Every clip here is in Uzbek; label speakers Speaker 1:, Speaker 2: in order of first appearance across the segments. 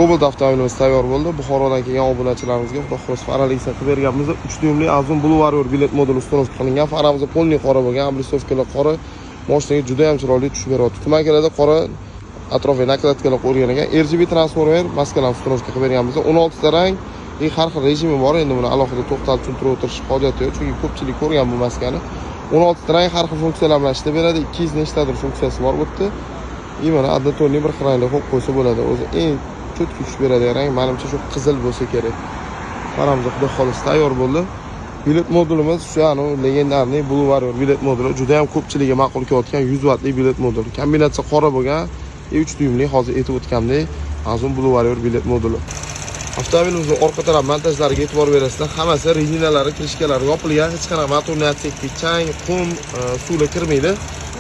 Speaker 1: Cobalt avtomobilimiz tayyor bo'ldi. Buxorodan kelgan obunachilarimizga, Xudo xohlasa, farali qilib berganmiz. 3 dyumli Azon Blue Warrior biled moduli установка qilingan. Faramiz полный qora bo'lgan, облицовка lar qora. Mashinaga juda ham chiroyli tushib beryapti. Tumankalarda qora atrofiga накладка lar qo'yilgan ekan. RGB transformer maskalarni установка qilib berganmiz. 16 ta rang и har xil rejimi bor. Endi buni alohida to'xtalib tushuntirib o'tirish hojati yo'q, chunki ko'pchilik ko'rgan bu maskani. 16 ta rang, har xil funksiyalar bilan ishlab beradi. 200 nechtadir funksiyasi bor bu yerda. И mana однотонный bir xil rangda qo'yib qo'ysa bo'ladi. O'zi eng cho'tka tushib beradigan rang manimcha shu qizil bo'lsa kerak. Faramiz, Xudo xohlasa, tayyor bo'ldi. Biled modulimiz shu anavi легендарный Blue Warrior biled moduli, juda ham ko'pchilikka ma'qul kelayotgan 100 vatli biled moduli. Kombinatsiya qora bo'lgan и 3 dyumli, hozir aytib o'tgandek, Azon Blue Warrior biled moduli. Avtomobilimizning orqa taraf montajlariga e'tibor berasizlar. Hammasi rezinalari, крышка lari yopilgan, hech qanaqa моторный отсек ga chang, qum, suvlar kirmaydi.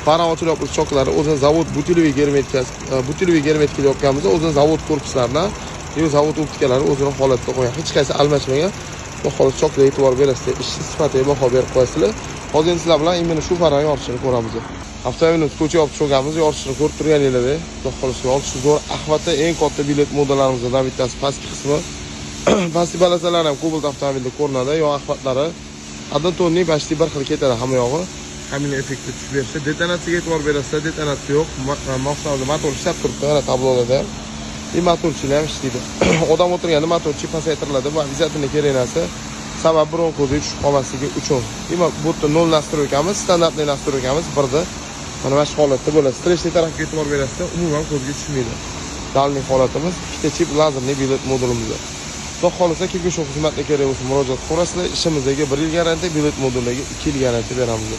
Speaker 1: Fara ochib yopilish choklari o'zini zavod бутылевый герметика, бутылевый герметика yopganmiz, o'zini zavod korpuslaridan и zavod optikalari o'zini holatida qo'ygan. Hech qaysi almashmagan. Xudo xohlasa, choklarga e'tibor berasizlar, ishchi sifatiga baho berib qo'yasizlar. Hozir endi sizlar bilan именно shu farani yorishini ko'ramiz. Avtomobilimiz ko'cha olib tushganmiz, yorishini ko'rib turganinglardek, Xudo xohlasa, yorishi zo'r. Охват i eng katta biled modellarimizdan bittasi, pastki qismi. Pastki полоса lar ham Cobalt avtomobilda ko'rinadi, yon охват lari однотонный, почти bir xil ketadi hamma yog'i. Kamina effekti tushib berishi. Detonatsiyaga e'tibor berasizlar, detonatsiya yo'q. Mashinada motor ishlab turibdi, mana tabloda ham. И motorchilar ham ishlaydi. Odam o'tirganda motorchi pasaytiriladi. Bu обязательно kerak narsa. Sabab birov ko'ziga tushib qolmasligi uchun. И bu yerda nol настройка miz, стандартный настройка miz birda. Mana shu holatda bo'ladi. Встречный tarafga e'tibor berasizlar, umuman ko'zga tushmaydi. Дальний holatimiz ikkita chip лазерный biled modulimizda. Xudo xohlasa, kimga shu xizmatlar kerak bo'lsa, murojaat qilasizlar. Ishimizga 1 yil garantiya, biled moduliga 2 yil garantiya beramiz.